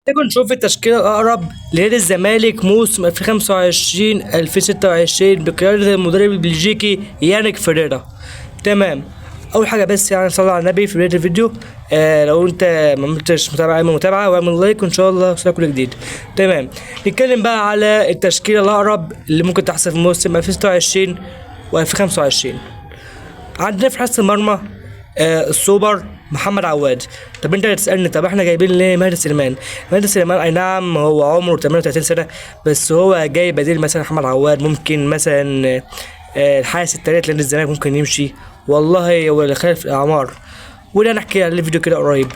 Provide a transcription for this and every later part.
تيجوا نشوف التشكيلة الأقرب لنادي الزمالك موسم 2025 2026 بقيادة المدرب البلجيكي يانيك فيريرا. تمام. أول حاجة بس يعني صلى على النبي في بداية الفيديو، لو أنت ما عملتش متابعة اعمل متابعة واعمل لايك، وإن شاء الله يوصلك كل جديد. تمام. نتكلم بقى على التشكيلة الأقرب اللي ممكن تحصل في موسم 2026 و2025. عندنا في حراسة المرمى السوبر محمد عواد. طب انت هتسالني طب احنا جايبين ليه مهدي سليمان؟ مهدي سليمان اي نعم هو عمره 38 سنة، بس هو جاي بديل مثلا محمد عواد، ممكن مثلا الحارس التالت لان الزمالك ممكن يمشي، والله هو اللي خالف الاعمار، وده هنحكي على الفيديو كده قريب.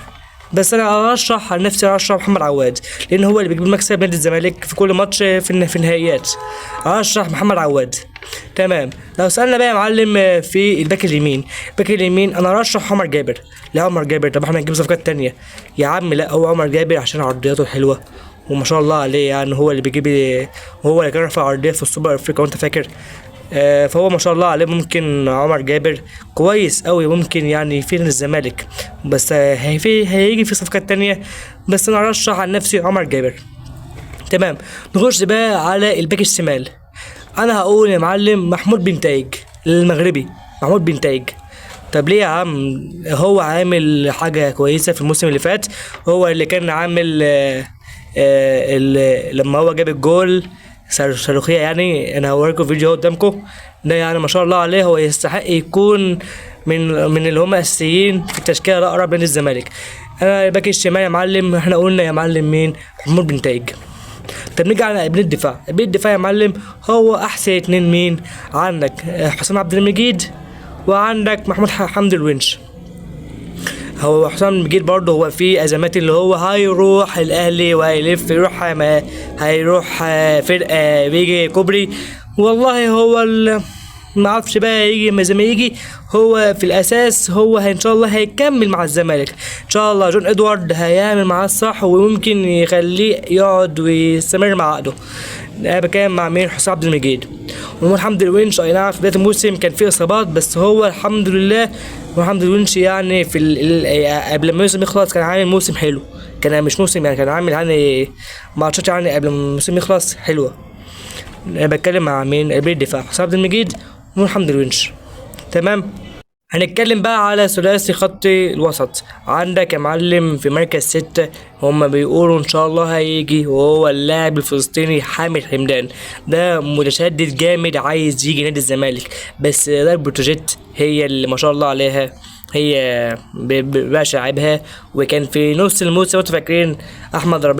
بس انا ارشح عن نفسي، ارشح محمد عواد لان هو اللي بيجيب المكسب نادي الزمالك في كل ماتش في النهائيات. ارشح محمد عواد. تمام. لو سالنا بقى يا معلم في الباك اليمين، الباك اليمين انا ارشح عمر جابر. لا عمر جابر، طب احنا هنجيب صفقات تانية يا عم؟ لا، هو عمر جابر عشان عرضياته الحلوة وما شاء الله عليه، يعني هو اللي بيجيب، هو اللي كان رفع عرضية في السوبر افريقيا وانت فاكر، فهو ما شاء الله عليه. ممكن عمر جابر كويس قوي، ممكن يعني يفيد الزمالك، بس هيجي في صفقات تانية، بس انا ارشح عن نفسي عمر جابر. تمام. نخش بقى على الباك الشمال. انا هقول يا معلم محمود بنتايج المغربي، محمود بنتايج. طب ليه يا عم؟ هو عامل حاجة كويسة في الموسم اللي فات، هو اللي كان عامل لما هو جاب الجول صاروخية، يعني انا هوريكم فيديو قدامكم ده، يعني ما شاء الله عليه، هو يستحق يكون من اللي هم اساسيين في التشكيلة الاقرب لنادي الزمالك. انا الباك الشمال يا معلم احنا قلنا يا معلم مين؟ محمود بنتايج. طب نيجي على قلبين الدفاع. قلبين الدفاع يا معلم هو احسن اتنين مين عندك؟ حسام عبد المجيد وعندك محمود حمدي الونش. هو حسام المجيد برضه هو في ازمات، اللي هو هيروح الاهلي وهيلف يروح ما هيروح فرقه بيجي كوبري، والله هو ما اعرفش بقى يجي ما زي ما يجي، هو في الاساس هو ان شاء الله هيكمل مع الزمالك ان شاء الله. جون ادوارد هيعمل معاه الصح وممكن يخليه يقعد ويستمر مع عقده. انا بتكلم مع مين؟ حسام عبد المجيد ومحمود حمدي الونش. اي نعم في بداية الموسم كان فيه اصابات، بس هو الحمد لله محمود حمدي الونش يعني في قبل ما الموسم يخلص كان عامل موسم حلو، كان مش موسم يعني كان عامل يعني ماتشات يعني قبل ما الموسم يخلص حلوة. انا بتكلم مع مين؟ قلبين الدفاع حسام عبد المجيد ومحمود حمدي الونش. تمام. هنتكلم بقى على ثلاثي خط الوسط. عندك يا معلم في مركز 6 هما بيقولوا ان شاء الله هيجي، وهو اللاعب الفلسطيني حامد حمدان. ده متشدد جامد عايز يجي نادي الزمالك، بس ده بتروجيت هي اللي ما شاء الله عليها، هي باشا عيبها. وكان في نص الموسم انتوا فاكرين احمد ربيع